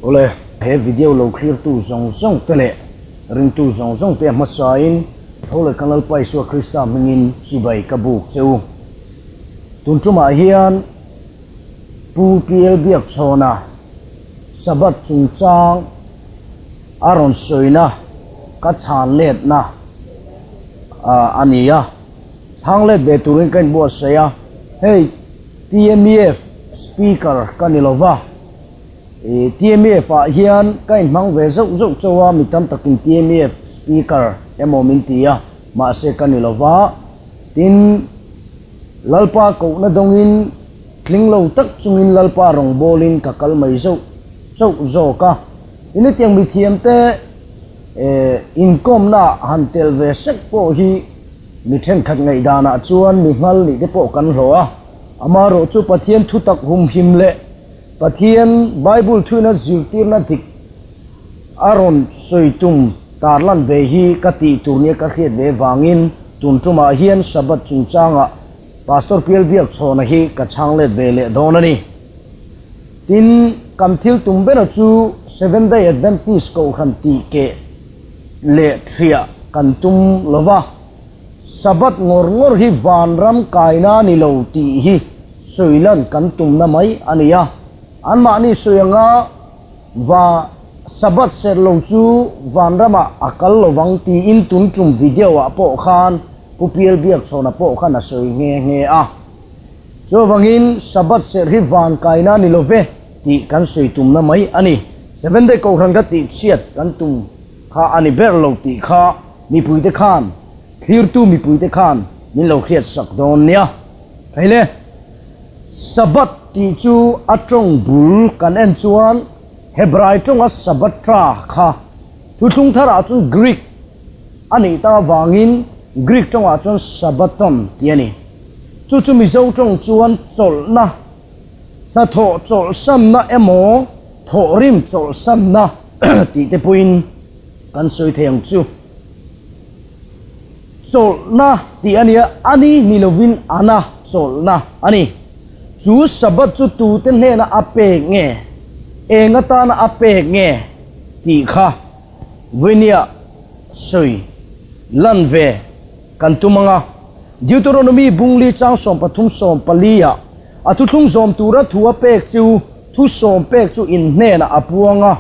Awle, he video lo thlirtu zawng zawng te leh ringtu zawng zawng te a hmasain tho leh kan Lalpa Isua Krista hmingin chibai ka buk che u. Tun tumah hian Pu PL Biakchhawna Sabbath chungchang a rawn sawina ka chhan letna a ni a, chhang let ve turin ka inbuatsaih a, hei TMEF Speaker ka ni lova, TMEF ah hian ka inhmang ve zauh zauh chauh a, mi tam takin TMEF Speaker emaw min ti a, mahse ka ni lova, tin Lalpa kohna dawngin tling lo tak chungin Lalpa rawngbawlin ka kal mai zauh chauh zawk a, tin hetiang mithiamte inkawmna han tel ve sek pawh hi mi thenkhat ngaihdanah chuan mi nghal nih te pawh kan hlawh a, amaherawh chu Pathian thutak humhim leh Pathian Bible thuina zirtirna dik a rawn sawi tum tarlan ve hi ka tih tur nia ka hriat ve vangin tun tumah hian Sabbath chungchangah Pastor Pial Biakchhawna hi ka chhang let ve leh dawn a ni. Tin, kan thil tum bera chu Seventh Day Adventist Kohhran tih keh leh thiah kan tum lo va, Sabbath ngawr ngawr hi vanram kaina ni lo tih hi sawi lan kan tumna mai a ni a. Anmahni sawi anga va Sabbath serh lo chu vanramah a kal lovang tiin tun tum video ah pawh khan Pu Pial Biakchhawna pawh khan a sawi nghe nghe a. Chuvangin Sabbath serh hi van kaina ni lo ve tih kan sawi tumna mai a ni. Seventh Day Kohhran kha tihchhiat kan tum kha a ni ber lo tih kha mipuite khan, thlirtu mipuite khan min lo hriatsak dawn nia. Thei le, Sabbath tih chu a tawng bul kan en chuan Hebrai tawnga Sabbatra kha thuthlung tharah chuan Greek a nih tak avangin Greek tawngah chuan Sabbaton tih a ni. Chu chu Mizo tawng chuan chawlhna, hnathawh chawlhsanna emaw thawhrim chawlhsanna tih te pawhin kan sawi thei ang chu. Chawlhna tih a nia, a ni ni lovin ana chawlhna a ni. Chu Sabbath chu tute hnena a pek nge, eng atana a pek nge tih kha Vawinia sawi lan ve kan tum ang a. Deuteronomy bungli chang 13 14 ah a thuthlung zawm tura thu a pek chu thu sawm pek chu in hnenah a puang a,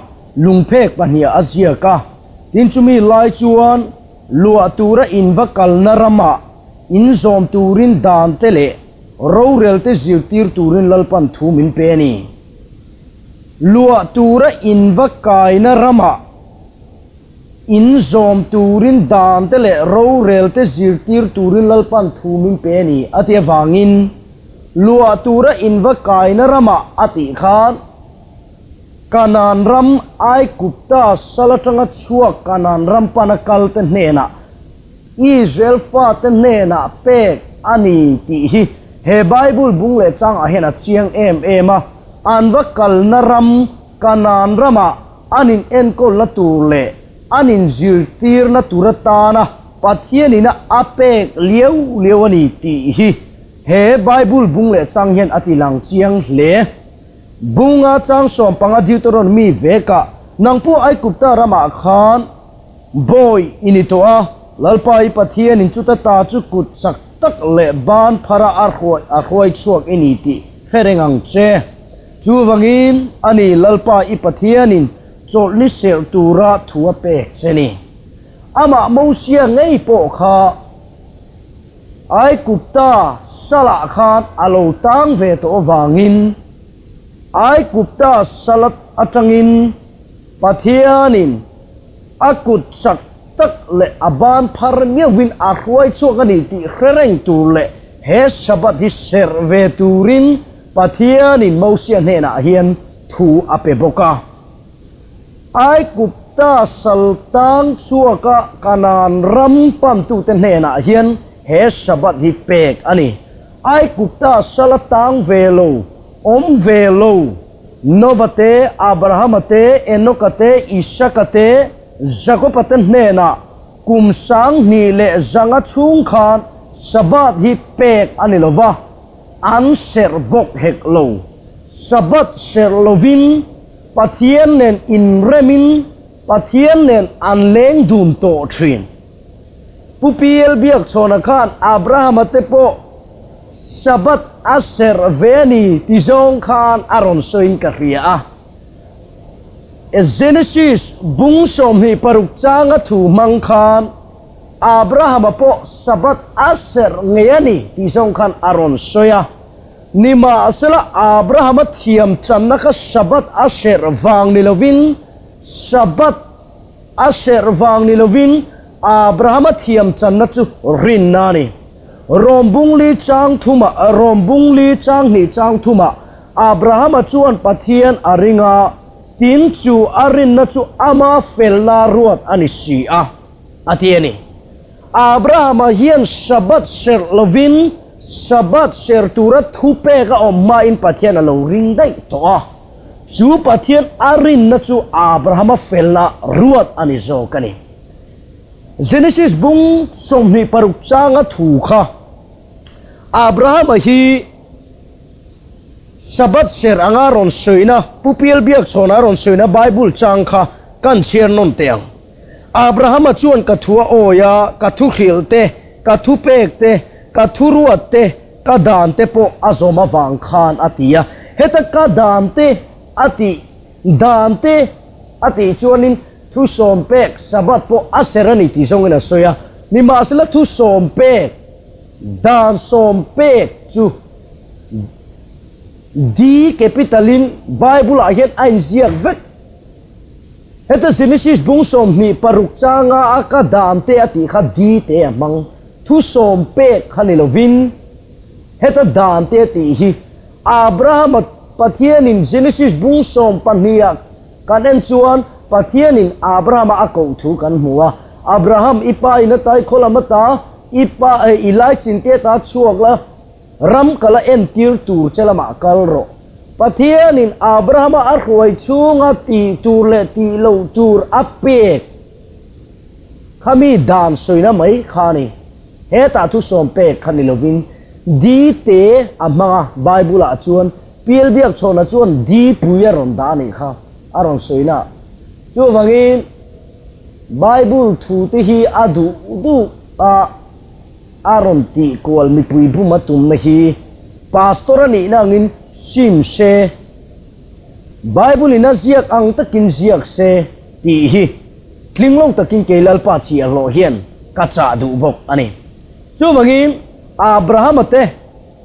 lungphek pahniha a ziak a. Tin chumi lai chuan luah tura in va kalna ramah in zawm turin dan te leh rorel te zirtir turin Lalpan thu min pe a ni. Luah tura in va kaina ramah in zawm turin dan te leh rorel te zirtir turin Lalpan thu min pe a ni a ti avangin luah tura in va kaina ramah a tih khan Kanaan ram Aigupta sal atanga chhuak Kanaan ram pana kal te hnenah Israel fate hnenah pek a ni tih hi he Bible bung leh changah hian a chiang em em a. An va kalna ram, Kanaan ramah an in enkawlna tur leh an in zirtirna tur atana Pathianina a pek liau liau a ni tih hi he Bible bung leh chang hian a ti lang chiang hle. Bunga chang 15 Deuteronomy vekah nang pawh Aigupta ramah khan, Bawi i ni tawh a, Lalpa i Pathianin chuta ta chu kut chak tak leh ban phara a hruai a hruai chhuak i ni tih hre reng ang che. Chuvangin a ni Lalpa i Pathianin chawlhni serh tura thu a pek che ni. Amah Mosia ngei pawh kha Aigupta salah khan a lo tang ve tawh avangin Aigupta sal atangin Pathianin a kut chak tak leh a ban phar miauhin a hruai chhuak a ni tih hre reng tur leh he Sabbath hi serh ve turin Pathianin Mosia hnenah hian thu a pe bawk a. Aigupta sal tang chhuaka Kanaan ram pantute hnenah hian he Sabbath hi pek a ni. Aigupta sal a tang ve lo, awm ve lo. Nova te, Abrahama te, Enoka te, Isaka te, Jakoba te hnenah kum 2100 chhung khan Sabbath hi pek a ni lo va, an serh bawk hek lo. Sabbath serh lovin Pathian nen inremin Pathian nen an leng dun tawh thin. Pu PL Biakchhawna khan Abrahama te pawh Sabbath a serh ve a ni ti zawng khan a rawn sawiin ka hria a. Genesis bung 26 changa thu hmang khan Abrahama pawh Sabbath a serh ngei a ni tih zawng khan a rawn sawi a. Nimahsela Abrahama thiam channa kha Sabbath a serh vang ni lovin Sabbath a serh vang ni lovin Abrahama thiam channa chu rinna a ni. Rom bung li chang thumah Rom bung li chang hnih chang thumah Abrahama chuan Pathian a ring a, tin chu a rinna chu ama felna ruat a ni si a, a ti a ni. Abrahama hian Sabbath serh lovin Sabbath serh tura thupek a awm hmain Pathian a lo ring daih tawh a. Chu Pathian a rinna chu Abrahama felna ruat a ni zawk a ni. Genesis bung 26 changa thu kha Abrahama hi Sabbath serh anga rawn sawina, Pu Pial Biakchhawna rawn sawina Bible chang kha kan chhiar nawn teh ang. Abrahama chuan ka thu a awi a, ka thu hrilh te, ka thu pek te, ka thu ruat te, ka dan te pawh a zawm avang khan a ti a. Heta ka dan te a tih, dan te a tih chuanin thu sawm pek Sabbath pawh a serh a ni tih zawngin a sawi a. Nimahsela thu sawm pek, dan sawm pek chu D capital in Bible ah hian a inziak vek. Heta Genesis bung 26 changa a ka dan te a tih kha D te a hmang. Thu sawm pek kha ni lovin heta dan te a tih hi Abrahama Pathianin Genesis bung 12 ah kan en chuan Pathianin Abrahama a koh thu kan hmu a. Abraham i pa in atai khaw lam ata i pa i laichin te ata chhuak la, Ram kala entir tur che lamah kal rawh. Pathianin Abrahama a hruai chhunga tih tur leh tih loh tur a pek kha mi dan sawina mai kha a ni. Hetah thu sawm pek kha ni lovin di te a hmang a, Bible-ah chuan Pial Biakchhawna chuan di pui a rawn dah a nih kha a rawn sawina. Chuvangin Bible thu te hi a duh duh a. A rawn tih kual mipui bum a tumna hi Pastor a nihna angin sim se, Bible in a ziak ang takin ziak se tih hi tling lo takin kei Lalpa chhiahhlawh hian ka chah duh bawk a ni. Chuvangin Abrahama te,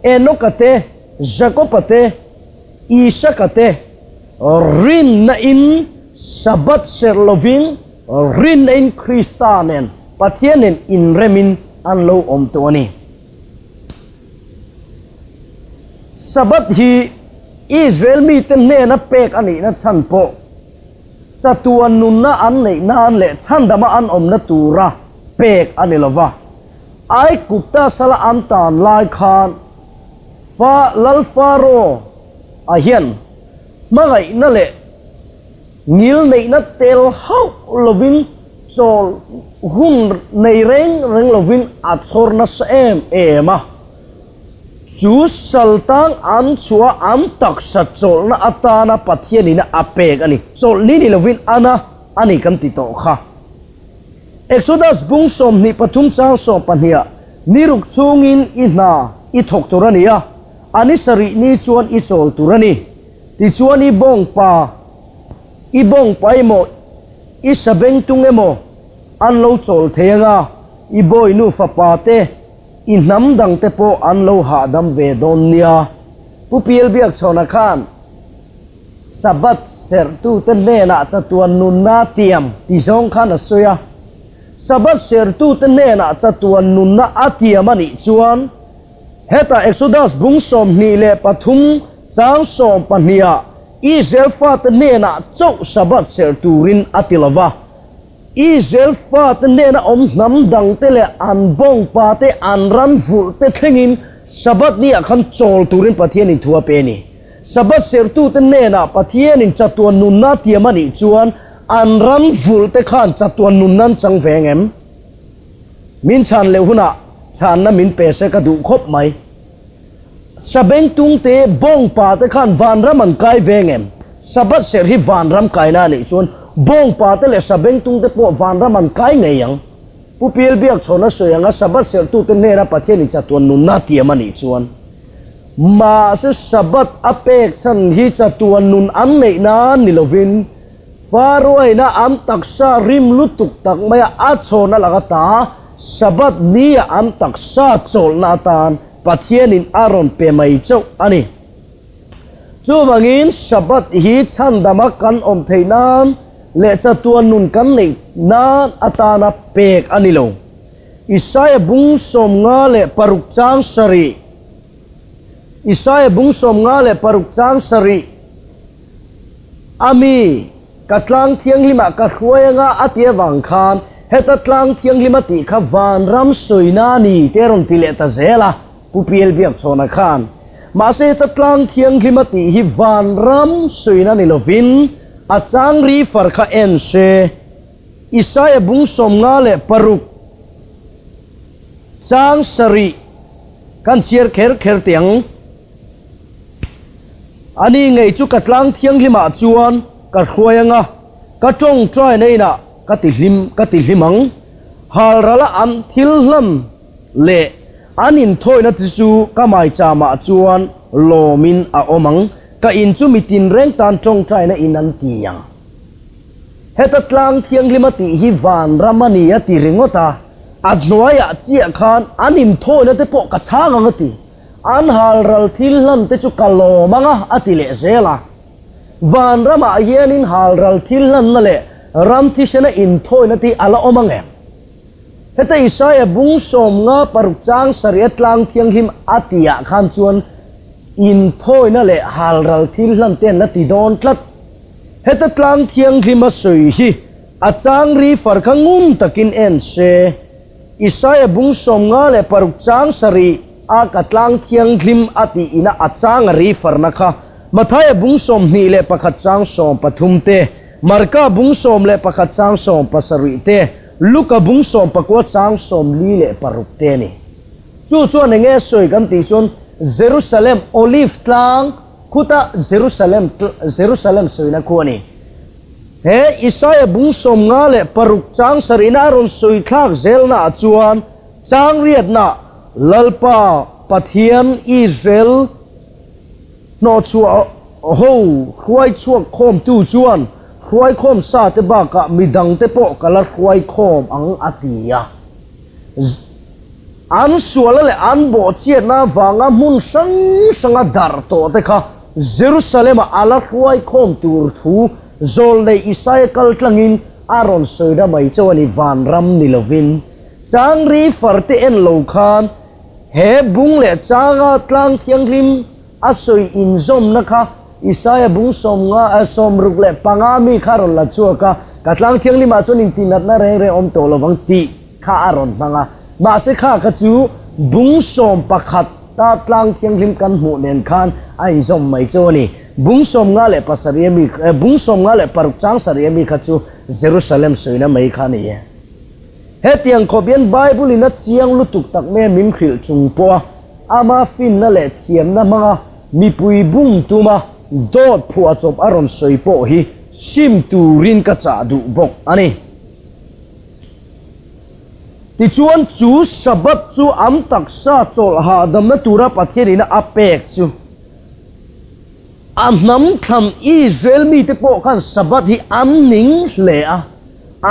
Enoka te, Jakoba te, Isaka te rinna in Sabbath serh lovin rinna in Krista nen Pathianin inremin an lo awm tawh a ni. Sabbath hi Israel mite hnena pek a nihna chhan pawh chatuan nunna an neih nan leh chhandama an awmna tura pek a ni lo va. Aigupta sala an tan lai khan Fa Lal Faro-a hian hmangaihna leh ngil neihna tel hauh lovin Chawl hun nei reng reng lovin a chhawr nasa em em a. Chu saltang an chhuah an taksa chawlhna atana Pathianina a pek a ni. Chawlhni ni lovin ana a ni kan ti tawh kha. Exodus bung 23 chang 12 ah ni ruk chhungin i hna i thawk tur a ni a, a ni sarih ni chuan i chawl tur a ni. Tichuan i bawngpa i bawngpa emaw I sabeng tung emaw an lo chawl thei anga, i bawinu fapa te, i hnam dang te pawh an lo hahdam ve dawn nia. Pu Pial Biakchhawna khan Sabbath serhtute hnenah chatuan nunna tiam ti zawng khan a sawi a. Sabbath serhtute hnenah chatuan nunna a tiam a nih chuan hetah Exodus bung 23 chang 12 ah Israel fate hnenah chauh Sabbath serh turin a ti lo va. Israel fate hnena awm hnam dangte leh an bawngpate, an ram vulhte thlengin Sabbath niah khan chawl turin Pathianin thu a pe a ni. Sabbath serhtute hnenah Pathianin chatuan nunna a tiam a nih chuan an ram vulhte khan chatuan nunna an chang ve ngem? Min chhan leh hunah chhanna min pe se ka duh khawp mai. Sabengtung te, bawngpa te khan vanram an kai ve ngem? Sabbath serh hi vanram kaina a nih chuan bawngpa te leh sabengtung te pawh vanram an kai ngei ang. Pu Pial Biakchhawna sawi anga Sabbath serhtute hnena Pathianin chatuan nunna a tiam a nih chuan mahse Sabbath a pek chhan hi chatuan nun an neih nan ni lovin Faruaina an taksa rim lutuk tak maia a chhawn a lak ata Sabbath nia an taksa chawlhna atan Pathianin a rawn pe mai chauh a ni. Chuvangin Sabbath hi chhandama kan awm theih nan leh chatuan nun kan neih nan atana pek a ni lo. Isaia bung 56 chang sarih Isaia bung 56 chang sarih A mi, ka tlang thianghlimah ka hruai anga a ti avang khan heta tlang thianghlim a tih kha vanram sawina a ni tih a rawn ti leh ta zel a, Pu Pial Biakchhawna khan. Mahse heta tlang thianghlim a tih hi vanram sawina ni lovin a chang ri far kha en se. Isaia bung 56 chang sarih kan chhiar kher kher teh ang. Ani ngei chu ka tlang thianghlimah chuan ka hruai ang a, ka tawngtaina inah ka ti hlim ka ti hlim ang. Halrala an thil hlan leh an inthawina te chu ka maichamah chuan lawmin a awm ang, ka in chu mi tinreng tan tawngtaina in an ti ang. Heta tlang thianghlima tih hi vanram a ni a ti ringawt a, a hnuaiah chiah khan an inthawina te pawh ka chhang ang a ti. An halral thil hlan te chu ka lawm ang a, a ti leh zel a. Vanramah hianin halral thil hlanna leh ram thisena inthawina te hi a la awm ang em? Heta Isaia bung 56 chang sarih a tlang thianghlim a tihah khan chuan inthawina leh halral thil hlan te an la ti dawn tlat. Heta tlang thianghlim a sawi hi a chang ri far kha ngun takin en se. Isaia bung 56 chang sarih a ka tlang thianghlim a tih ina a chang a ri farna kha Mathaia bung 21 chang 13 te, Marka bung 11 chang 17 te, Luka bung 19 chang 46 te a ni. Chu chuan enge sawi kan tih chuan Jerusalem Olive tlang khuta Jerusalem Jerusalem sawina khu a ni. He Isaia bung 56 chang sarihna a rawn sawi thlak zelnaah chuan chang riatna Lalpa Pathian Israel hnawhchhuah ho hruai chhuak khawmtu chuan hruaikhawm sate bakah midangte pawh ka la hruaikhawm ang a ti a. An suala leh an bawhchhiatna avanga hmun hrang hranga darh tawh te kha Jerusalem-ah a la hruaikhawm tur thu zawlnei Isaia kal tlangin a rawn sawi da mai chauh a ni, vanram ni lovin. Chang ri far te en lo khan he bung leh changa tlang thianghlim a sawi inzawmna kha Isaia bung 50 65 mi kha a rawn la chhuak a, ka tlang thianghlimah chuan intihnatna reng reng awm tawh lovang tih kha a rawn hmang a. Mahse kha kha chu bung 11 ta tlang thianghlim kan hmuh nen khan a inzawm mai chu a ni. Bung 57 ami, bung 56 chang sarih ami kha chu Jerusalem sawina mai kha a ni e. Hetiang khawp hian Bible in a chiang lutuk tak mai a min hrilh chung pawh a, ama finna leh thiamna hmanga mipui bum tuma dawt phuahchawp a rawn sawi pawh hi sim turin ka chah duh bawk a ni. Tichuan, chu Sabbath chu an taksa chawlh hahdamna tura Pathianina a pek chu a hnam thlam Israel mite pawh khan Sabbath hi an ning hle a,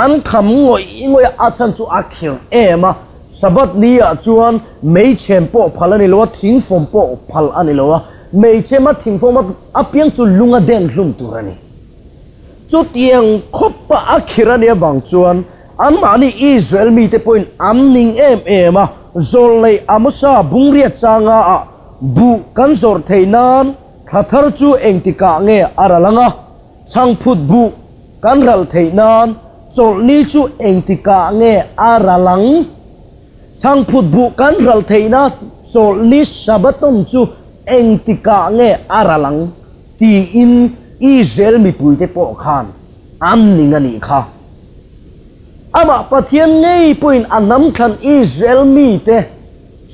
an kham ngawih ngawih a, a chhan chu a khirh em a. Sabbath ni ah chuan meichhem pawh phal a ni lo a, thingfawm pawh phal a ni lo a, meichhem a thingfawm apiang chu lung a den hlum tur a ni. Chutiang khawpa a khirh a nih avang chuan anmahni Israel mite pawhin an ning em em a, zawlnei Amosa bungriat changa ah buh kan zawrh theih nan thla thar chu engtikah nge a ral ang a, chhangphut buh kan ral theih nan chawlhni chu engtikah nge a ral ang? Chhangphut buh kan ral theihna chawlhni Sabbaton chu engtikah nge a ral ang? Tiin Israel mipuite pawh khan an ning a nih kha. Amah Pathian ngei pawhin a hnam thlan Israel mite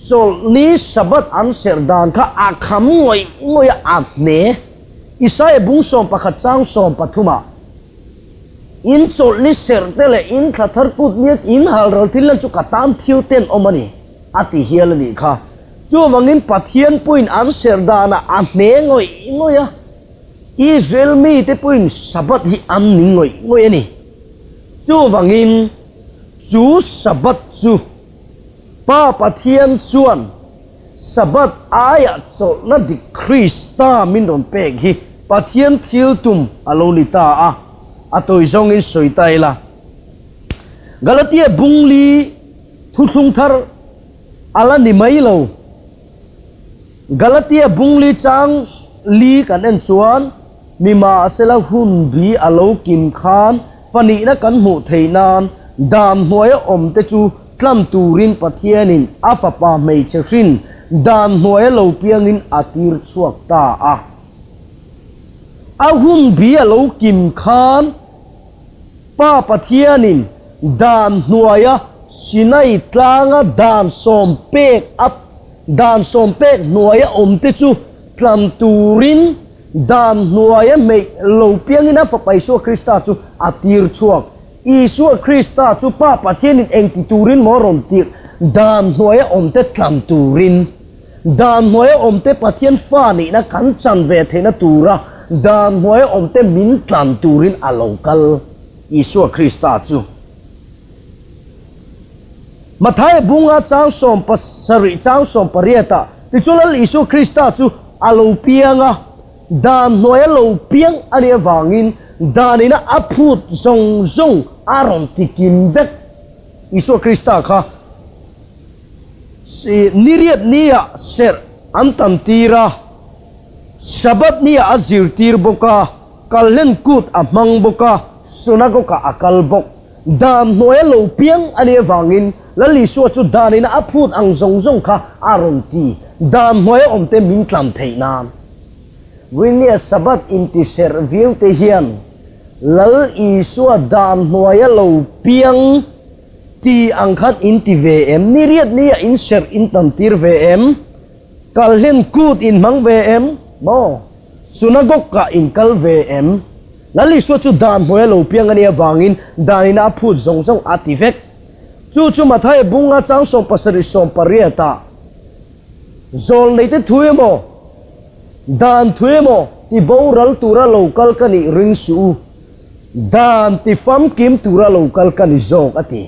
chawlhni Sabbath an serh dan kha a kham ngawih ngawih a, a hne. Isaia bung 11 chang 13 ah, In chawlhni serh te leh in thla thar kut nia in halral thil lan chu ka tan thil ten awm a ni, a ti hial a nih kha. Chuvangin Pathian pawhin an serh danah a hne ngawih ngawih a, Israel mite pawhin Sabbath hi an ning ngawih ngawih a ni. Chuvangin chu Sabbath chu Pa Pathian chuan Sabbath aiah chawlhna dik Krista min rawn pek hi Pathian thil tum a lo ni ta a, a tawi zawngin sawi ta ila. Galatia bungli thuthlung thar a la ni mai lo. Galatia bungli chang li kan en chuan Nimahsela hun bi a lo kim khan fanihna kan hmuh theih nan dan hnuaia awmte chu tlan turin Pathianin a fapa hmeichhe hrin dan hnuaia lo piangin a tir chhuak ta a. A hun bi a lo kim khan Pa Pathianin dan hnuaia Sinai tlanga dan sawmpek a dan sawmpek hnuaia awmte chu tlan turin Dan hnuaia hmeih lo piangin a Fapa Isua Krista chu a tir chhuak. Isua Krista chu Pa Pathianin eng ti turin maw rawn tirh? Dan hnuaia awmte tlan turin. Dan hnuaia awmte Pathian fa nihna kan chan ve theihna tura dan hnuaia awmte min tlan turin a lo kal Isua Krista chu. Mathaia bunga chang 17 chang 18 ah tichuan Lal Isua Krista chu a lo piang a, dan hnuaia lo piang a nih avangin danina a phut zawng zawng a rawn ti kim vek. Isua Krista kha niriat niah serh an tam tir a, Sabbath niah a zirtir bawk a, kalhlen kut a hmang bawk a, synagogue-ah a kal bawk. Dan hnuaia lo piang a nih avangin Lal Isua chu danina a phut ang zawng zawng kha a rawn ti, dan hnuaia awmte min tlan theih nan. Winia Sabbath intiserh viaute hian Lal Isua dan hnuaia lo piang ti ang khan in ti ve em? Ni riat nia in serh in tantir ve em? Kalhlen kut in hmang ve em? Maw? Synagogue-ah in kal ve em? Lal Isua chu dan hnuaia lo piang a nih avangin danina a phut zawng zawng a ti vek. Chu chu Mathaia bunga chang 17 18 ah Zawlneite thu emaw, dan thu emaw ti boral tura lo kal ka nih ring suh u, dan ti famkim tura lo kal ka ni zawk a ti.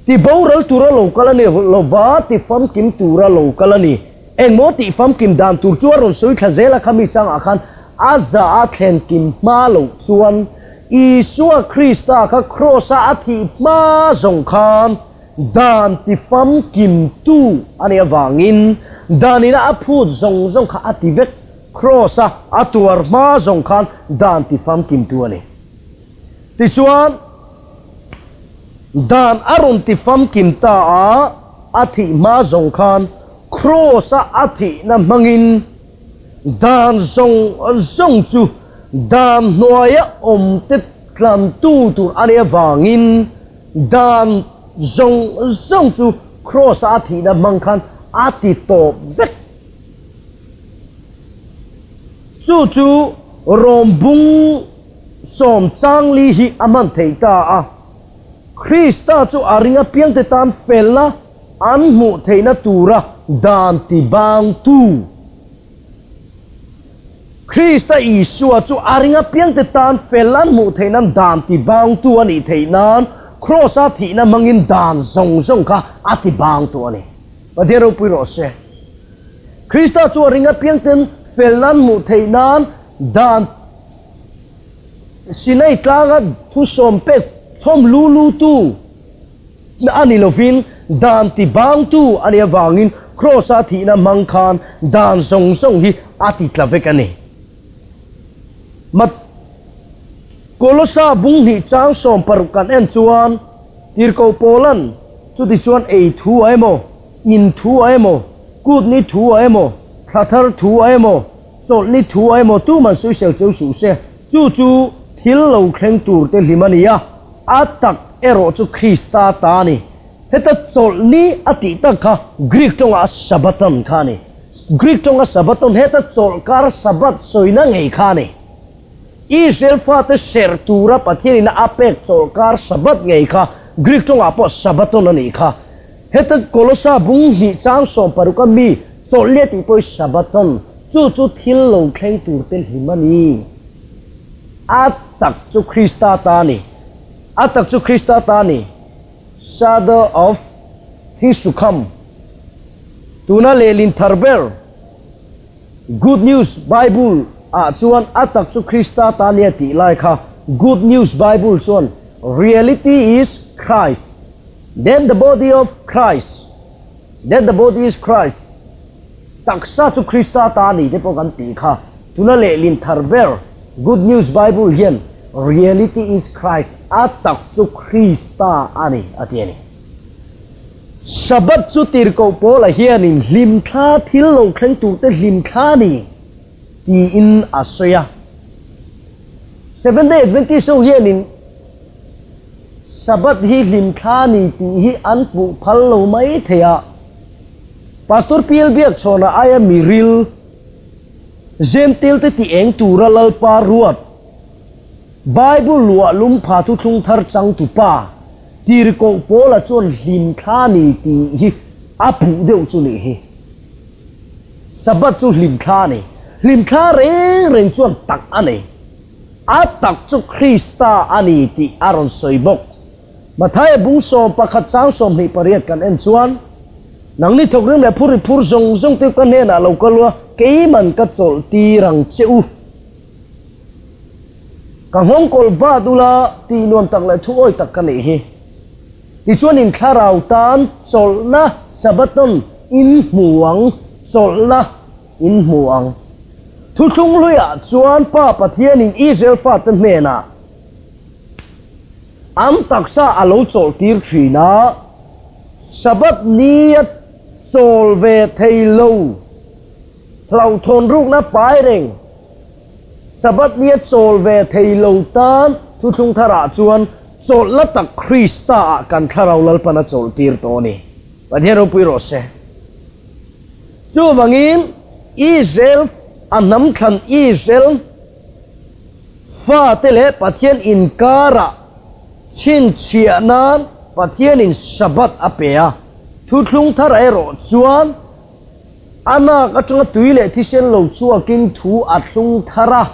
Ti boral tura lo kal a ni lova, ti famkim tura lo kal a ni. Engmaw tih famkim dan tur chu a rawn sawi thla zel a khami changah khan a za a thlen kim hma loh chuan Isua Krista kha Kraws-a a thih hma zawng khan dan ti famkim tu a nih avangin danina a phut zawng zawng kha a ti vek. Kraws-a a tuar hma zawng khan dan ti famkim tu a ni. Tichuan, dan a rawn ti famkim ta a, a thih hma zawng khan Kraws-a a thihna hmangin dan zawng zawng chu dan hnuaia awmte tlantu tur a nih avangin dan zawng zawng chu Kraws-a a thihna hmang khan a ti tawp vek. Chu chu Rom bung 14 hi a hman theih ta a. Krista chu a ring apiangte tan felna an hmuh theihna tura dan ti bangtu. Krista Isua chu a ring apiangte tan fel an hmuh theih nan dan ti bangtu a nih theih nan Kraws-a thihna hmangin dan zawng zawng kha a ti bangtu a ni. Pathian ropui rawh se. Krista chu a ring apiangten felna an hmuh theih nan dan Sinai tlanga thusawm pek chhawm lu lu tu a ni lovin dan ti bangtu a nih avangin Kraws-a thihna hmang khan dan zawng zawng hi a ti tla vek a ni. Mat. Kolosa bung hnih chang 16 kan en chuan Tirhkoh Paula'n chutichuan ei thu a emaw, in thu a emaw, kutni thu a emaw, thla thar thu a emaw, chawlhni thu a emaw tuman sawisel cheu suh se, chu chu thil lo thleng tur te hlim a ni a, a tak erawh chu Krista ta a ni. Heta chawlhni a tih tak kha Greek tawngah Sabbaton kha a ni. Greek tawnga Sabbaton heta chawlhkar Sabbath sawina ngei kha a ni. Israel fate serh tura Pathianin a pek chawlhkar Sabbath ngei kha Greek tawngah pawh Sabbaton a nih kha. Heta Kolosa bung hnih chang 16 a mi chawlh leh tih pawh hi Sabbaton, chu chu thil lo thleng tur te hlim a ni. A tak chu Krista ta a ni. A tak chu Krista ta a ni. Shadow of things to come. Tuna lehlin thar ber. Good News Bible ah chuan a tak chu Krista ta nia tih lai kha Good News Bible chuan Reality is Christ, then the body of Christ, then the body is Christ, taksa chu Krista ta a ni te pawh kan tih kha. Tuna lehlin thar ber Good News Bible hian Reality is Christ, a tak chu Krista a ni a ti a ni. Sabbath chu tirhkoh Paula hianin hlimthla thil lo thleng turte hlimthla a ni tiin a sawi a. Seventh-day Adventist ho hianin Sabbath hi hlimthla a ni tih hi an hmuh phal lo mai thei a. Pastor PL Biakchhawna aia miril, Zentilte ti eng tura Lalpa ruat, Bible luah lum pha thuthlung thar changtupa, Tirhkoh Paula chuan hlimthla ni tih hi a puh deuh chu nih hi. Sabbath chu hlimthla a ni. Hlimthla reng reng chuan tak a nei. A tak chu Krista a ni tih a rawn sawi bawk. Mathaia bung 11 chang 28 kan en chuan, Nangni thawkrim leh phur i phur zawng zawng te ka hnenah lo kal u a, keiman ka chawlh tir ang che u. Ka nghawng kawlh bat ula tih nuam tak leh thu awi tak ka neih hi. Tichuan in thlarau tan chawlhna Sabbaton in hmu ang, chawlhna in hmu ang. Thuthlung hluiah chuan Pa Pathianin Israel fate hnenah an taksa a lo chawlh tir thin a, Sabbath ni a chawl ve thei lo, hlauhthawn rukna pai reng. Sabbath nia chawl ve thei lo tan thuthlung tharah chuan chawlhna tak Krista ah kan thlarau Lalpan a chawlh tir tawh a ni. Pathian ropui rawh se. Chuvangin Israel a hnam thlan Israel fate leh Pathian inkarah chhinchhiah nan Pathianin Sabbath a pe a, thuthlung thar erawh chuan A nak atanga tui leh thisen lo chhuakin thu a thlung thar a,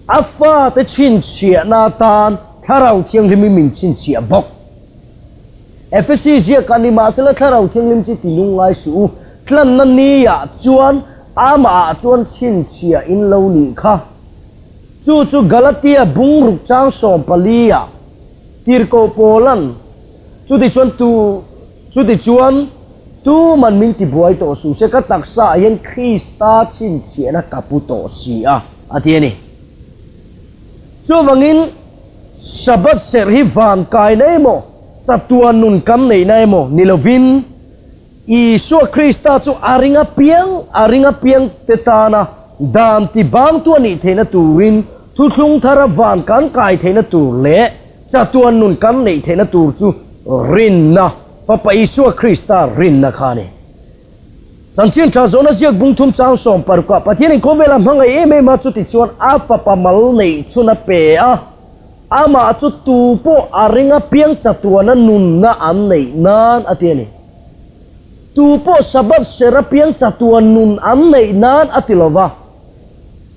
a fate chhinchhiahna atan Thlarau Thianghlimin min chhinchhiah bawk. Efesi ziakah nimahsela Thlarau Thianghlim chu ti lungngai suh u, tlanna niah chuan amahah chuan chhinchhiah in lo nih kha. Chu chu Galatia bungruk chang 14 ah tirhkoh Paula'n chutichuan tu Chutichuan, tuman min tibuai tawh suh se, ka taksa ah hian Krista chhinchhiahna ka pu tawh si a, a ti a ni. Chuvangin, Sabbath serh hi van kaina emaw, chatuan nun kan neihna emaw ni lovin, Isua Krista chu a ring apiang, a ring apiang te tana dan tibangtu a nih theihna turin thuthlung thara van kan kai theihna tur leh Chatuan nun kan neih theihna tur chu rinna, Fapa Isua Krista rinna kha a ni. Chanchin tha zawhna ziak bung thum chang 16 ah Pathianin khawvela hmangaih em em a, chutichuan a Fapa mal neih chhun a pe a, amah chu tu pawh a ring apiang chatuana nunna an neih nan a ti a ni. Tu pawh Sabbath ser apiang chatuan nun an neih nan a ti lo va.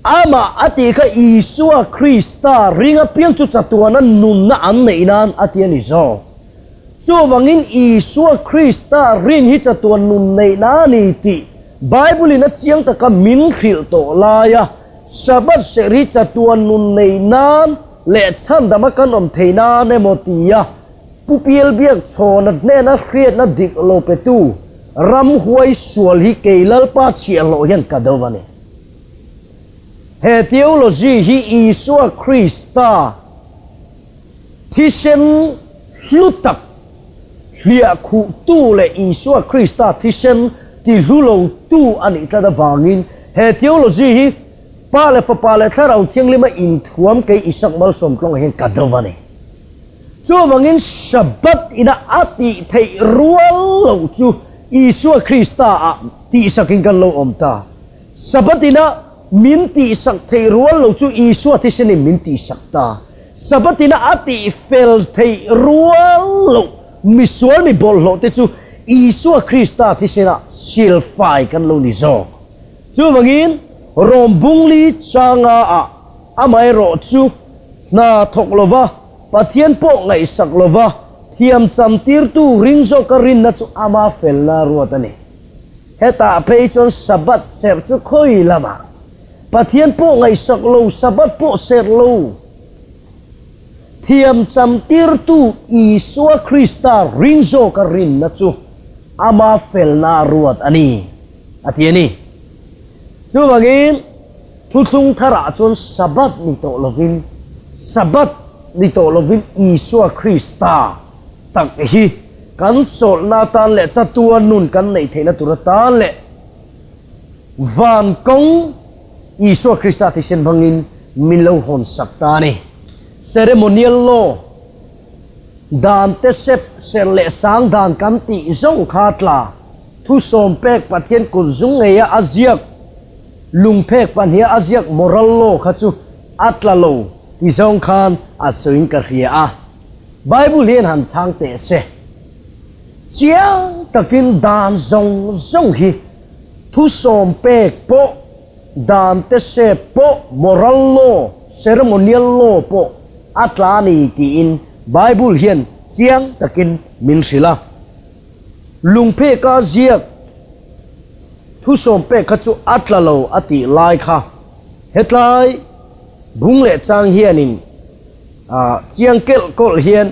Amah a tih kha Isua Krista ring apiang chu chatuana nunna an neih nan a ti a ni zawk. Chuvangin Isua Krista rin hi chatuan nun neihna a ni tih Bible-in a chiang taka min hrilh tawh laia Sabbath serh hi chatuan nun neih nan leh chhandama kan awm theih nan emaw tia Pu Pial Biakchhawna hnena hriatna dik lo petu ramhuai sual hi kei Lalpa chhiahhlawh hian ka do a ni. He theology hi Isua Krista thisen hlu tak hliah khuhtu leh Isua Krista thisen tihlu lotu a nih tlat avangin he theology hi Pa leh Fapa leh Thlarau Thianghlima inthuam kei Isak Malsawmtlawnga hian ka do a ni. Chuvangin Shabbat ina a tih theih rual loh chu Isua Krista ah. tihsakin kan lo awm ta. Sabbath ina min tihsak theih rual lo chu Isua thisenin min tihsak ta. Sabbath ina a tihfel theih rual loh misual mi bawlhhlawh te chu Isua Krista thisenah silfai kan lo ni zawk. Chuvangin, Rom bungli changa ah amaherawh chu hna thawk lova, Pathian pawh ngaihsak lova, thiam cham tirtu ring zawka rinna chu ama felna ruat a ni. Hetah phei chuan Sabbath serh chu khawi lamah Pathian pawh ngaihsak lo, Sabbath pawh serh lo, thiam cham tirtu Isua Krista ring zawka rinna chu ama felna ruat a ni. A ti a ni. Chuvangin, Thuthlung tharah chuan Sabbath ni tawh lovin, Sabbath ni tawh lovin Isua Krista tak hi kan chawlhna atan leh chatuan nun kan neih theihna tur atan leh van kawng Isua Krista thisen hmangin min lo hawnsak ta a ni. Ceremonial Law, Dan te sep, serh leh sang dan kan tih zawng kha tla. Thu sawm pek Pathian kut zung ngeia a ziak lungphek pahniha a ziak moral law kha chu a tla lo ti zawng khan a sawiin ka hria a. Bible hian han chhang teh se. Chiang takin dan zawng zawng hi thu sawm pek pawh, dan te sep pawh, moral law, ceremonial law pawh a tla a ni tiin Bible hian chiang takin min hrilh a. Lungpheka ziak thusawm pek kha chu a tla lo a tih lai kha hetlai bung leh chang hianin chiang kelh kawlh hian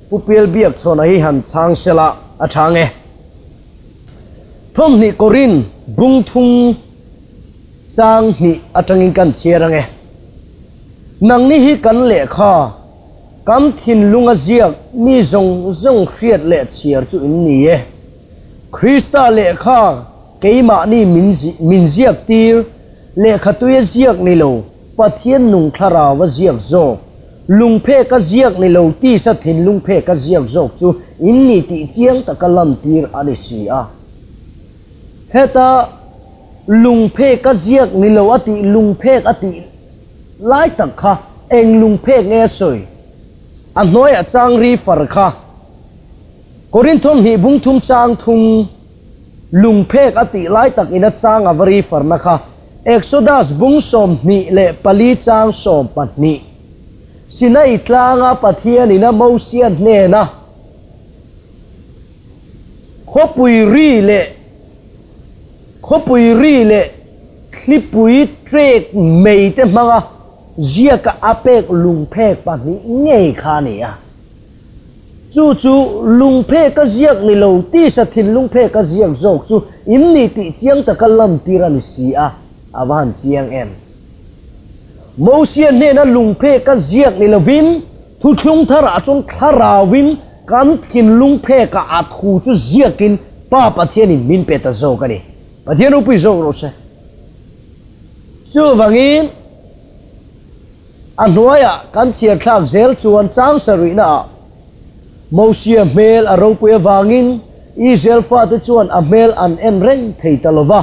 Pu Pial Biakchhawna hi han chhang sela a tha nge. Thawmhnih Korin bung thum chang hnih atangin kan chhiar ange. Nangni hi kan lehkha. Kan thinlunga ziak mi zawng zawng hriat leh chhiar chu in ni e. Krista lehkha keimahni min min ziak tir, lehkha tuia ziak ni lo, Pathian nung thlarau a ziak zawk, lungphek a ziak ni lo tisa thinlungphek a ziak zawk chu in ni tih chiang taka lantir a ni si a. Heta lungphek a ziak ni lo a tih lungphek a tih Lai tak kha eng lungphek nge a sawi? A hnuaiah chang ri far kha. Korinthawm hnih bung thum chang thum lungphek a tih lai tak ina chang a va ri farna kha Exodus bung 24 chang 12 Sinai tlanga Pathian ina Mosia hnena khawpui ri leh Khawpui ri leh thlipui trek mei te hmanga ziaka a pek lungphek pahnih ngei kha a ni a. Chu chu lungphek a ziak ni lo tisa thinlungphek a ziak zawk chu in ni tih chiang taka lantir a ni si a, a va han chiang em. Mosia hnena lungphek a ziak ni lovin Thuthlung tharah chuan thlarauin kan thinlung phekah a thu chu ziakin Pa Pathianin min pe ta zawk a ni. Pathian ropui zawk rawh se. Chuvangin a hnuaiah kan chhiar thlak zel chuan chang sarihnaah Mosia hmel a ropui avangin Israel fate chuan a hmel an en reng thei ta lo va,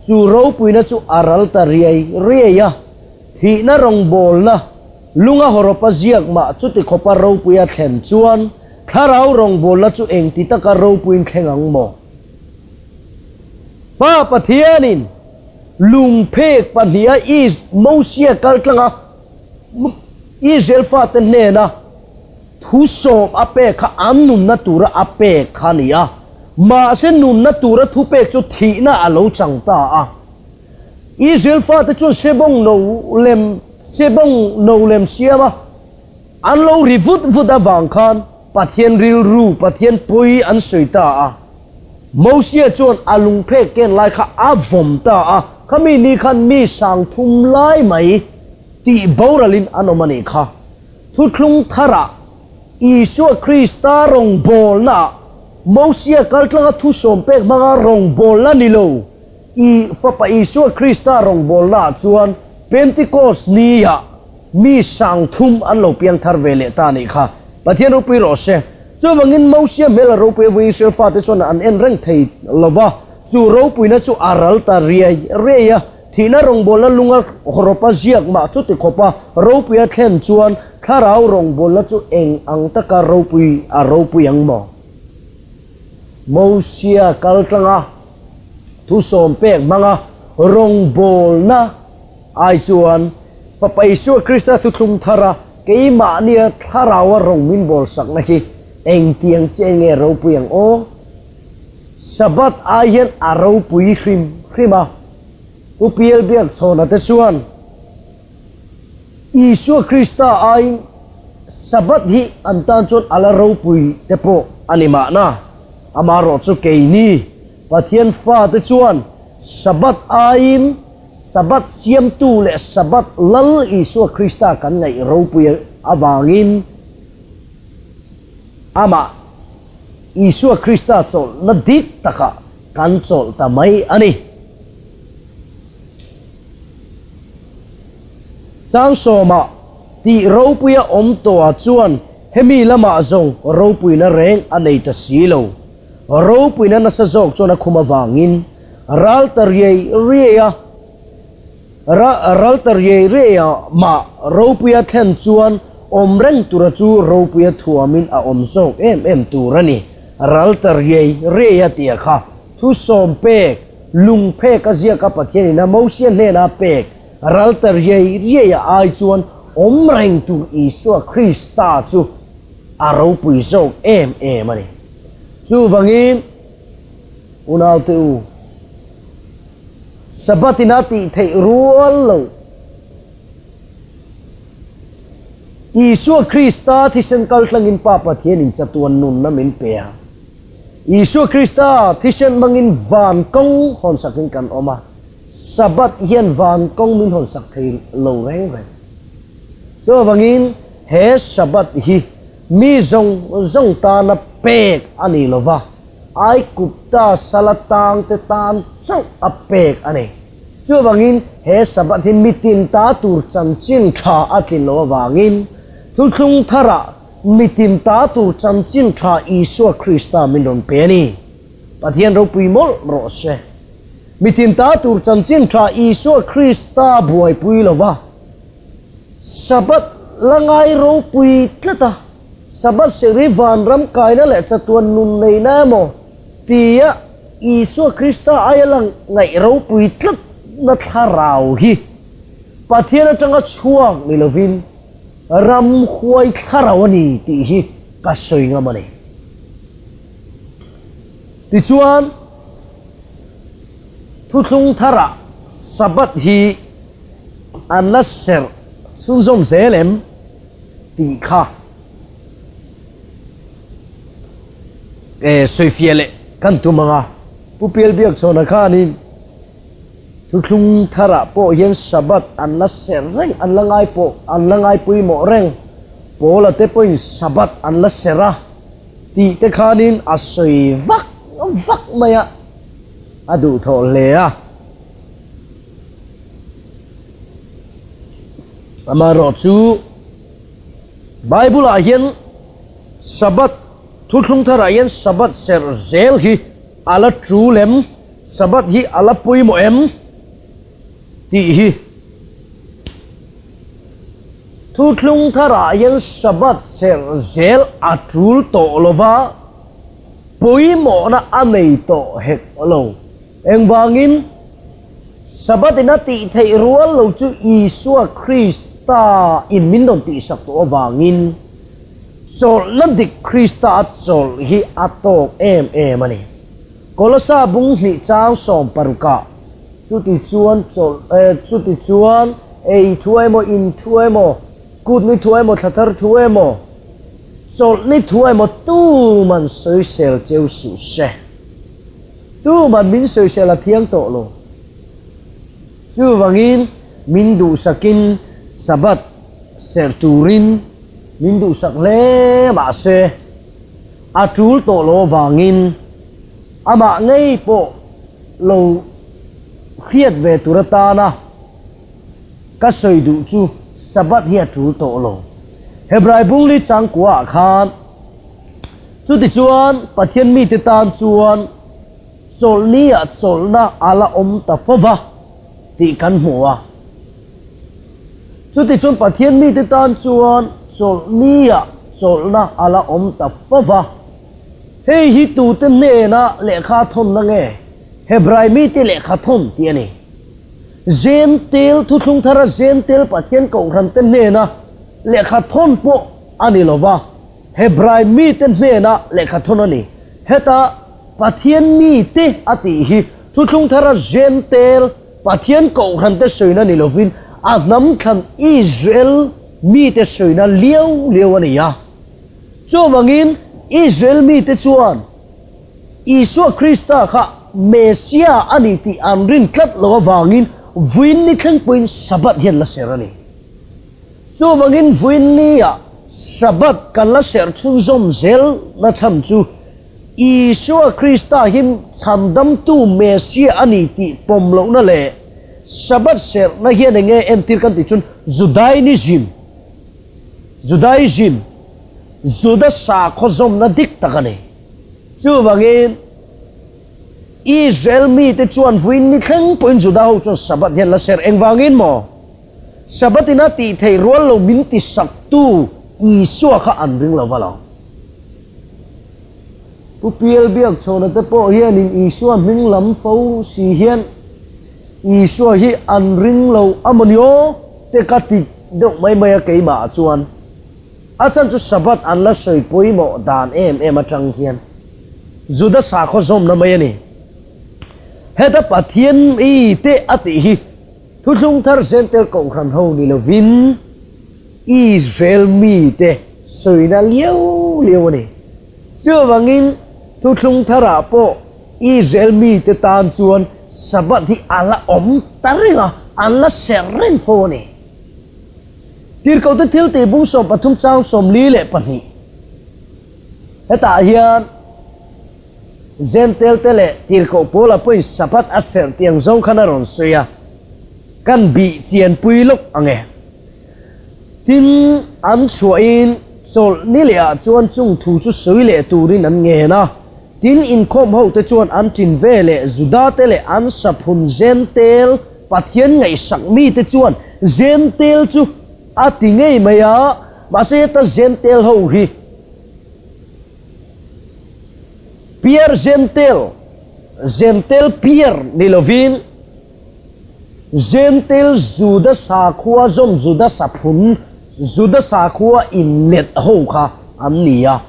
chu ropuina chu a ral ta riai riai a, thihna rawngbawlna Lunga hawrawpa ziak mah chuti khawpa ropui a thlen chuan thlarau rawngbawlna chu engti taka ropuiin thleng ang maw? Pa Pathianin lungphek pahniha Is Mosia kaltlanga Israel fate hnena thu sawm a pek kha an nunna tura a pek kha a ni a, mahse nunna tura thupek chu thihna a lo chang ta a. Israel fate chuan sebawng no lem sebawng no lem siam a, an lo ri vut vut avang khan Pathian rilru, Pathian pawi an sawi ta a. Mosia chuan a lungphek ken lai kha a vawm ta a, khami ni khan mi sang thum lai mai tih boralin an awm a nih kha. Thuthlung tharah Isua Krista rawngbawlnaah Mosia kaltlanga thusawm pek hmanga rawngbawlna ni lo, I Fapa Isua Krista rawngbawlnaah chuan Pentecost niah mi sang thum an lo piang thar ve leh ta a nih kha. Pathian ropui rawh se. Chuvangin Mosia hmel a ropui avui Israel fate chuan an en reng thei lo va. Chu ropuina chu a ral ta riai riai a, thihna rawngbawlna lunga hawrawpa ziak mah chuti khawpa ropui a thlen chuan thlarau rawngbawlna chu eng ang taka ropui a ropui ang maw? Mosia kal tlanga thusawm pek hmanga rawngbawlna ai chuan Fapa Isua Krista thuthlung thara keimahnia thlaraua rawng min bawlsakna hi engtiang chiah nge ropui ang aw? Sabbath ai hian a ropui hrim hrim a. Pu Pial Biakchhawna te chuan Isua Krista aiin Sabbath hi an tan chuan a la ropui te pawh a ni mahna. Amaherawhchu keini Pathian fate chuan Sabbath aiin Sabbath siamtu leh Sabbath Lal Isua Krista kan ngaih ropui avangin amah Isua Krista chawlhna dik takah kan chawlh ta mai a ni. Chang sawmah tih ropuia awm tawhah chuan hemi lamah zawng ropuina reng a nei ta si lo. Ropuina nasa zawk chuan a khum avangin ral ta riai riai a, Ral ta riai riai a mah ropuia thlen chuan awm reng tura chu ropuia thuamin a awm zawk em em tur a ni. Ral ta riai riai a tia kha thusawm pek, lung phek a ziak a Pathianin a Mosia hnena pek ral ta riai riai a ai chuan awm reng tur Isua Krista chu a ropui zawk em em a ni. Chuvangin unaute u, Sabbath ina tih theih rual lo. Isua Krista thisen kal tlangin Pa Pathianin chatuan nunna min pe a. Isua Krista thisen hmangin van kawng hawnsakin kan awm a. Sabbath hian van kawng min hawnsak thei lo reng reng. Chuvangin he Sabbath hi mi zawng zawng tana pek a ni lo va. Aigupta sala tangte tan chauh a pek a ni. Chuvangin he Sabbath hi mitin ta tur chanchin tha a tlin loh avangin thuthlung tharah mitin ta tur chanchin tha Isua Krista min rawn pe a ni. Pathian ropui mawlh rawh se. Mitin ta tur chanchin tha Isua Krista buaipui lova Sabbath la ngai ropui tlat a. Sabbath serh hi vanram kaina leh chatuan nun neihna emaw tia Isua Krista aia lang ngaih ropui tlatna thlarau hi Pathian atanga chhuak ni lovin ramhuai thlarau a ni tih hi ka sawi ngam a ni. Tichuan, thuthlung tharah Sabbath hi an la serh chhunzawm zel em? Tih kha sawifiah leh kan tum ang a. Pu Pial Biakchhawna khanin thuthlung tharah pawh hian Sabbath an la serh reng, an la ngai pawh, an la ngai pawimawh reng. Paula te pawhin Sabbath an la serh a tih te khanin a sawi vak vak mai a, a duhthawh hle a. Amaherawh chu Bible-ah hian Sabbath, Thuthlung Tharah hian Sabbath serh zel hi a la tul em? Sabbath hi a la pawimawh em? tih hi Thuthlung Tharah hian Sabbath serh zel a tul tawh lo va, pawimawhna a nei tawh hek lo. Engvangin? Sabbath in a tih theih rual lo chu Isua Krista in min rawn tihsak tawh avangin chawlhna dik Krista a chawlh hi a tawk em em a ni. Kolosa bung hnih chang sawmparukah chuti chuan chawlh eh chuti chuan ei thu emaw in thu emaw kut ni thu emaw thla thar thu emaw chawlh ni thu emaw tuman sawisel cheu suh se. Tuman min sawisel a thiang tawh lo. Chuvangin min duhsakin Sabbath serh turin min duhsak hle mahse a tul tawh lo avangin amah ngei pawh lo hriat ve tur atana ka sawi duh chu Sabbath hi a tul tawh lo. Hebrai bungli changkuaah khan Chutichuan, Pathian mite tan chuan Chawlhni-ah chawlhna a la awm ta fo va tih kan hmu a. Chutichuan Pathian mite tan chuan chawlhni-ah chawlhna a la awm ta fo va. Hei hi tute hnena lehkha thawnna nge? Hebrai mite lehkha thawn tih a ni. Zentel, Thuthlung Thara Zentel Pathian Kohhrante hnena lehkha thawn pawh a ni lo va, Hebrai mite hnena lehkha thawn a ni. Heta Pathian mite a tih hi Thuthlung Thara Zentel Pathian Kohhrante sawina ni lovin a hnam thlan Israel mite sawina liau liau a ni a. Chuvangin Israel mite chuan Isua Krista kha Messia a ni tih an rin tlat loh avangin vawiin ni thleng pawhin Sabbath hi an la serh a ni. Chuvangin vawiin nia Sabbath kan la serh chhunzawm zel na chhan chu Isua Krista hi chhandamtu Messia a ni tih pawm lohna leh Sabbath serhna hian eng nge entir kan tih chuan Judainism, Judaism, Juda sakhaw zawmna dik tak a ni. Chuvangin, Israel mite chuan vawiin ni thleng pawhin Juda ho chuan Sabbath hi an la serh. Engvangin maw? Sabbath ina tih theih rual lo min ti saktu Isua kha an ring lo va lo. Pu Pial Biakchhawna te pawh hianin Isua hming lam fo si hian Isua hi an ring lo a maw ni aw te ka ti deuh mai mai a keimah ah chuan. A chhan chu Sabbath an la sawi pawimawh dan em em atang hian Juda sakhaw zawmna mai a ni. Heta Pathian mi te a tih hi Thuthlung thar Zentel Kohhran ho ni lovin Israel mite sawina liau liau a ni. Chuvangin Thuthlung tharah pawh Israel mite tan chuan Sabbath hi a la awm ta reng a, an la serh reng fo a ni. Tirhkohte thiltih bung 13 chang 42 Hetah hian Zentel te leh Tirhkoh Paula pawhin Sabbath a serh tih ang zawng khan a rawn sawi a, kan bih chianpui lawk ang e. Tin, an chhuahin chawlh ni lehah chuan chung thu chu sawi leh turin an ngen a. Tin, inkhawm hote chuan an ṭin ve leh Judate leh an saphun Zentel Pathian ngaihsak mite chuan Zentel chu a ti ngei mai a, mahse heta Zentel ho hi Pier Zentel, Zentel Pier ni lovin, Zentel Juda sakhua zawm Juda saphun Juda sakhua inlet ho kha an ni a.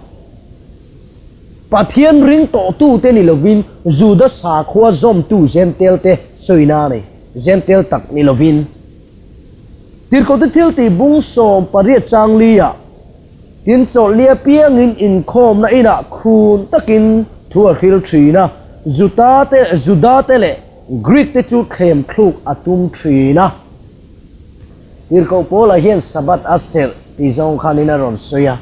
Pathian ring tawhtute ni lovin Juda sakhua zawmtu Zentel te sawina a ni. Zentel tak ni lovin. Tirhkohte thiltih bung 18 chang li-ah Tin, chawlhli apiangin inkhawmna inah khun takin thu a hril thin a, Juta te, Juda te leh Greek te chu thlem thluk a tum thin a. Tirhkoh Paula hian Sabbath a serh tih zawng khanin a rawn sawi a.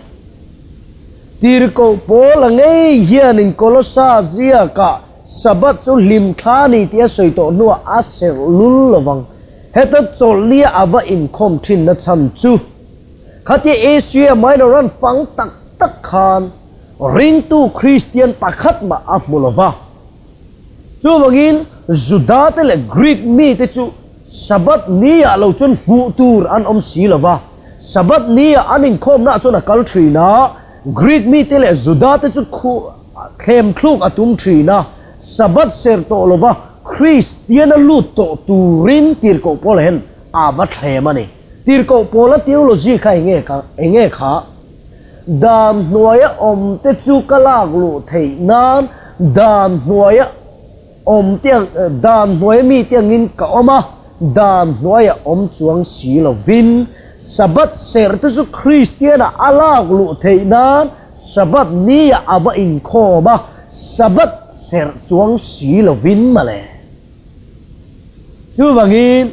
Tirhkoh Paula ngei hianin Kolossa ziakah Sabbath chu hlim thla a ni tih a sawi tawh hnuah a serh lul lovang. Heta chawlhlia a va inkhawm thinna chhan chu Khatia Asia Minor an fang tak tak khan ringtu Kristian pakhat mah a hmu lo va. Chuvangin Judate leh Greek mite chu Sabbath ni-ah lo chuan hmuh tur an awm si lo va. Sabbath ni-ah an inkhawmnaah chuan a kal thin a, Greek mite leh Judate chu thlem thluk a tum thin a, Sabbath ser tawh lo va Kristian a lut tawh turin tirhkoh Paula hian a va thlem a ni. Tirhkoh Paula theology kha enge kha enge kha? Dan hnuaia awm te chu ka lak luh theih nan dan hnuaia awm te ang dan hnuaia mi te angin ka awm a, dan hnuaia awm chuang si lovin Sabbath serh te chu Kristiana a lak luh theih nan Sabbath nia a va inkhawm a, Sabbath serh chuang si lovin mawle. Chuvangin.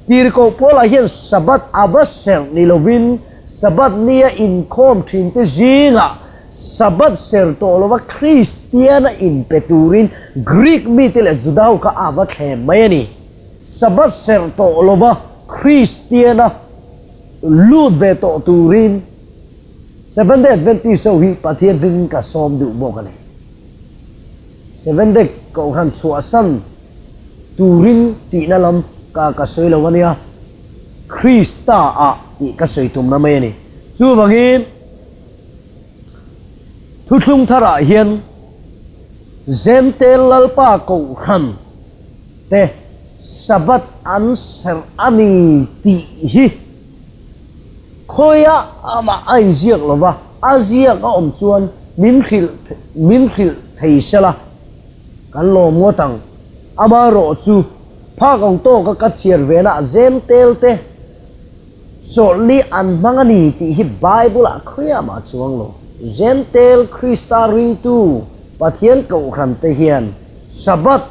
Tirhkoh Paula hian Sabbath a va serh ni lovin Sabbath nia inkhawm thinte zingah Sabbath serh tawh lova Kristiana inpe turin Greek mite leh Juda ho kha a va thlem mai a ni. Sabbath serh tawh lova Kristiana lut ve tawh turin Seventh-day Adventist ho hi Pathian hmingin ka sawm duh bawk a ni. Seventh-day. Kohhran chhuahsan turin tihna lam ka ka sawi lo a nia, Krista ah tih ka sawi tumna mai a ni. Chuvangin Thuthlung tharah hian Zentel Lalpa Kohhran te Sabbath an serh a ni tih hi khawiah amah a inziak lo va, a ziak a awm chuan min hrilh min hrilh thei sela kan lawm ngawt ang. Amaherawhchu phak ang tawka ka chhiar vena Zentel te Chawlhni an hmang a ni tih hi Bible-ah khawiamah a chuang lo. Jentail Krista ringtu Pathian kohhrante hian Sabbath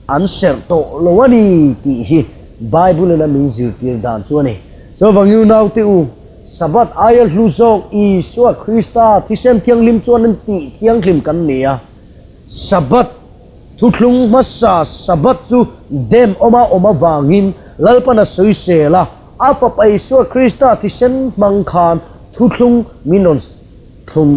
an serh tawh lo a ni tih hi Bible-in a min zirtir dan chu a ni. Chuvang unaute u, Sabbath aia hlu zawk Isua Krista thisen thianghlim chuan an tih thianghlim kan ni a, Sabbath Thuthlung hmasa Sabbath chu dem awma awm avangin Lalpan a sawisel a, a Fapa Isua Krista thisen hmang khan thuthlung min rawn thlun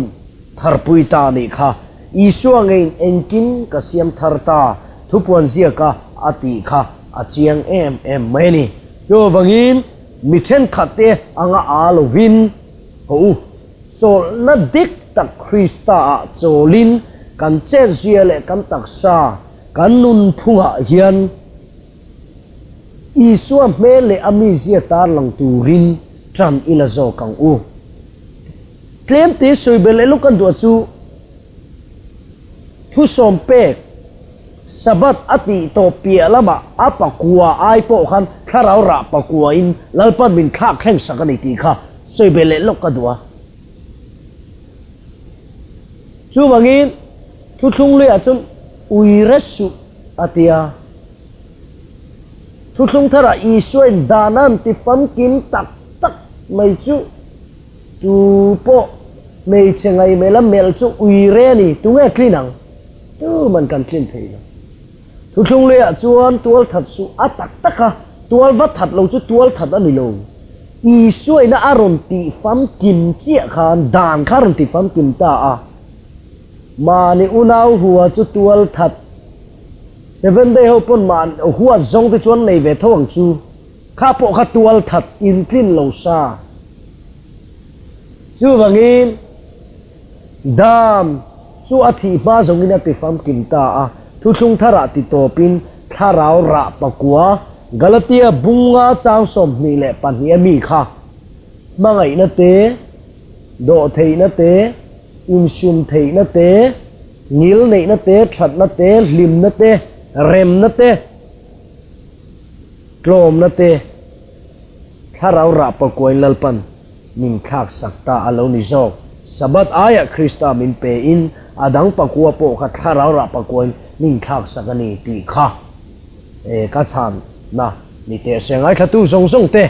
tharpui ta a nih kha. Isua ngeiin engkim ka siam thar ta, thupuan ziaka a tih kha a chiang em em mai a ni. Chuvangin mi thenkhatte anga aa lovin haw u. Chawlhna dik tak Krista-ah chawlin kan chetzia leh kan taksa, kan nunphungah hian Isua hmel leh a mizia tarlang turin ṭan i la zawk ang u. Tlemte sawi belh leh lawk kan duh chu thusawm pek Sabbath a tih tawh piah lamah a pakua ai pawh khan thlarau rah pakuain Lalpan min thlak thleng sak a ni tih kha sawi belh leh lawk ka duh a. Chuvangin thuthlung luiah chuan ui re suh a ti a. Thuthlung tharah Isuain dan an ti famkim tak tak mai chu tu pawh hmeichhe ngaihmelh a melh chu ui re a ni. Tunge tlin ang? Tuman kan tlin thei lo. Thuthlung luiah chuan tual that suh a tak tak a, tual va that lo chu tual that a ni lo. Isuaina a rawn tih famkim chiah khan dan kha a rawn tih famkim ta a. Mahni unau hua chu tual that Seven Day ho pawn mahni huat zawng te chuan nei ve tho ang chu. Kha pawh kha tual that intlin lo sa. Chuvangin. Dam chu a thih hma zawngin a ti famkim ta a, thuthlung tharah ti tawpin thlarau rah pakua Galatia bunga chang 22 a mi kha hmangaihna te, dawhtheihna te, insum theihna te, ngilneihna te, thatna te, hlimna te, remna te, tlawmna te, thlarau rah pakuain Lalpan min thlak sak ta a lo ni zawk. Sabbath aiah Krista min pe in a dang pakua pawh kha thlarau rah pakuain min thlak sak a ni tih kha e ka chhan na ni teh se ngaithlatu zawng zawng te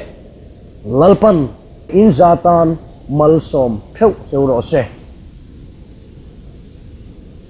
Lalpan in za tan malsawm theuh cheu rawh se.